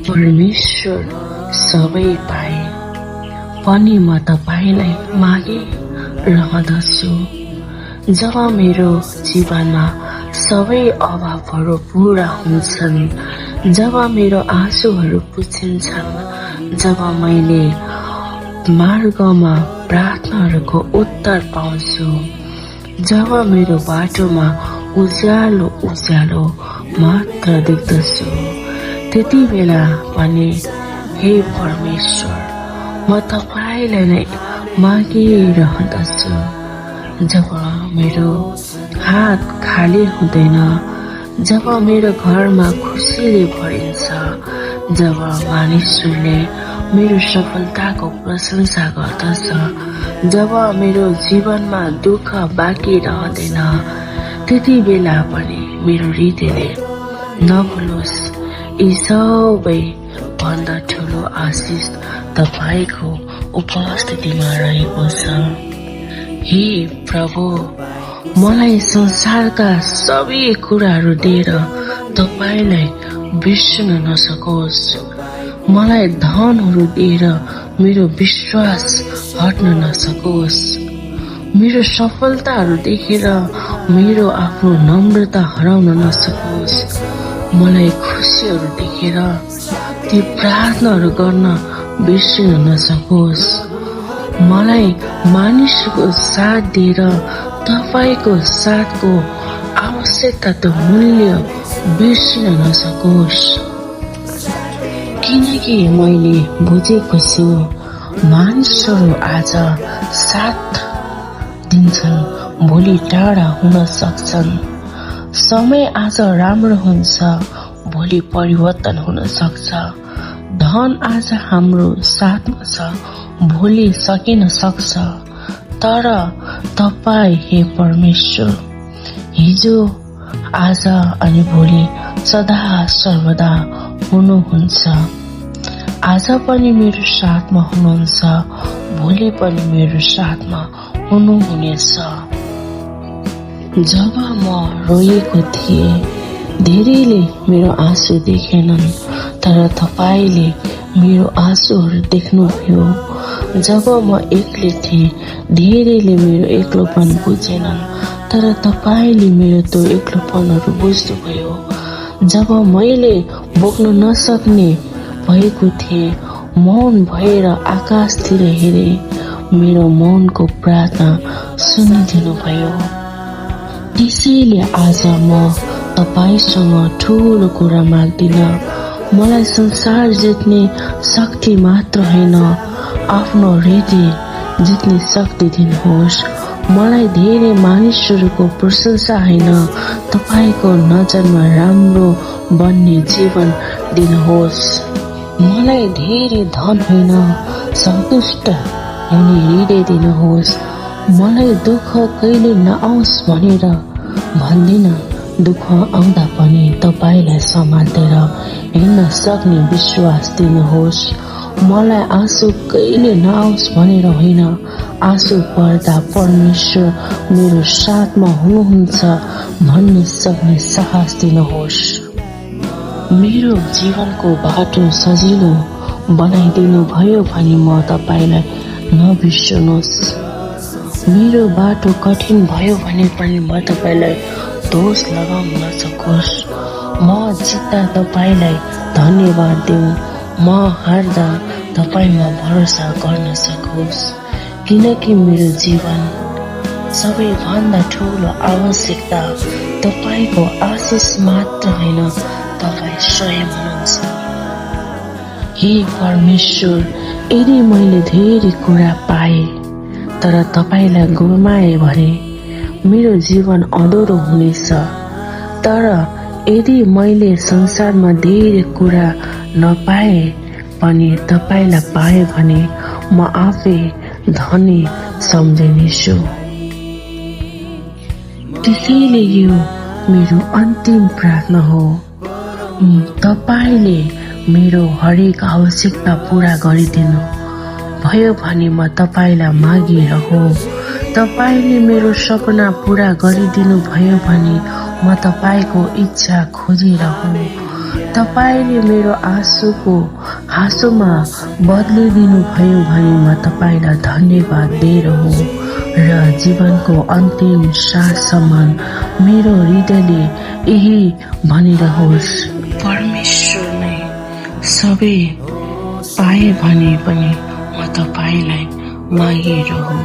परमेश्वर सबै पाए पनि म तपाईलाई मागिरहँदछु। जब मेरो जीवनमा सबै अभावहरू पूरा हुन्छन्, जब मेरो आँसुहरू पुछिन्छन्, जब मैले मार्गमा प्रार्थनाहरूको उत्तर पाउँछु, जब मेरो बाटोमा उज्यालो उज्यालो मात्र देख्दछु, त्यति बेला पनि हे परमेश्वर म तपाईलाई नै मागिरहँदछु। जब मेरो हात खाली हुँदैन, जब मेरो घरमा खुसीले भरिन्छ, जब मानिसहरूले मेरो सफलताको प्रशंसा गर्दछ, जब मेरो जीवनमा दुःख बाँकी रहँदैन, त्यति बेला पनि मेरो हृदयले नभुलोस् यी सबै भन्दा ठुलो आशिष तपाईको उपस्थितिमा रहेको छ। हे प्रभु, मलाई संसारका सबै कुराहरू दिएर तपाईलाई बिर्सन नसकोस्। मलाई धनहरू दिएर मेरो विश्वास हट्न नसकोस्। मेरो सफलताहरू देखेर मेरो आफ्नो नम्रता हराउन नसकोस्। मलाई खुसीहरू देखेर ती प्रार्थनाहरू गर्न बिर्सिन नसकोस्। मलाई मानिसको साथ दिएर तपाईको साथको आवश्यकता त मूल्य बिर्सिन नसकोस्। किनकि मैले बुझेको छु मानिसहरू आज साथ दिन्छन्, भोलि टाढा हुन सक्छन्। समय आज राम्रो हुन्छ, भोलि परिवर्तन हुन सक्छ। धन आज हाम्रो साथमा छ, भोलि सकिन सक्छ। तर तपाई हे परमेश्वर हिजो आज अनि भोलि सदा सर्वदा हुनुहुन्छ। आज पनि मेरो साथमा हुनुहुन्छ, भोलि पनि मेरो साथमा हुनुहुनेछ। जब म रोएको थिएँ, धेरैले मेरो आँसु देखेनन्, तर तपाईले मेरो आँसुहरू देख्नुभयो। जब म एक्लै थिएँ, धेरैले मेरो एक्लोपन बुझेनन्, तर तपाईले मेरो त्यो एक्लोपनहरू बुझ्नुभयो। जब मैले बोक्न नसक्ने भएको थिएँ, मौन भएर आकाशतिर हेरे, मेरो मौनको प्रार्थना सुनिदिनु भयो। त्यसैले आज म तपाईसँग ठूलो कुरा माग्दिन। मलाई संसार जित्ने शक्ति मात्र होइन, आफ्नो हृदय जित्ने शक्ति दिनुहोस्। मलाई धेरै मानिसहरूको प्रशंसा होइन, तपाईको नजरमा राम्रो बन्ने जीवन दिनुहोस्। मलाई धेरै धन होइन, सन्तुष्ट हुने हृदय दिनुहोस्। मलाई दुःख कहिले नआओस् भनेर भन्दिन, दुःख आउँदा पनि तपाईलाई समातेर हिँड्न सक्ने विश्वास दिनुहोस्। मलाई आँसु कहिले नआओस् भनेर होइन, आँसु पर्दा परमेश्वर मेरो साथमा हुनुहुन्छ भन्न सक्ने साहस दिनुहोस्। मेरो जीवनको बाटो सजिलो बनाइदिनु भयो भने म तपाईलाई नबिर्सनुहोस्। मेरो बाटो कठिन भयो भने पनि म तपाईलाई दोष लगाउन नसकोस्। म जित्दा तपाईलाई धन्यवाद दिउँ, म हार्दा तपाईमा भरोसा गर्न सकोस्। किनकि मेरो जीवन सबैभन्दा ठुलो आवश्यकता तपाईको आशिष मात्र होइन, तपाई स्वयं हुनुहुन्छ। हे परमेश्वर, यदि मैले धेरै कुरा पाए तर तपाईलाई गुमाए भने मेरो जीवन अधुरो हुनेछ। तर यदि मैले संसारमा धेरै कुरा नपाए पनि तपाईलाई पाए भने म आफै धनी सम्झिनेछु। त्यसैले यो मेरो अन्तिम प्रार्थना हो, तपाईले मेरो हरेक आवश्यकता पूरा गरिदिनु भयो भने म तपाईलाई मागिरहूँ। तपाईले मेरो सपना पूरा गरिदिनु भयो भने म तपाईको इच्छा खोजिरहूँ। तपाईले मेरो आँसुको हाँसोमा बदलिदिनु भयो भने म तपाईलाई धन्यवाद दिइरहँ र जीवनको अन्तिम साससम्म मेरो हृदयले यही भनिरहोस्, परमेश्वर नै सबै पाए भने पनि म तपाईलाई मागिरहँ।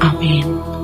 आमेन।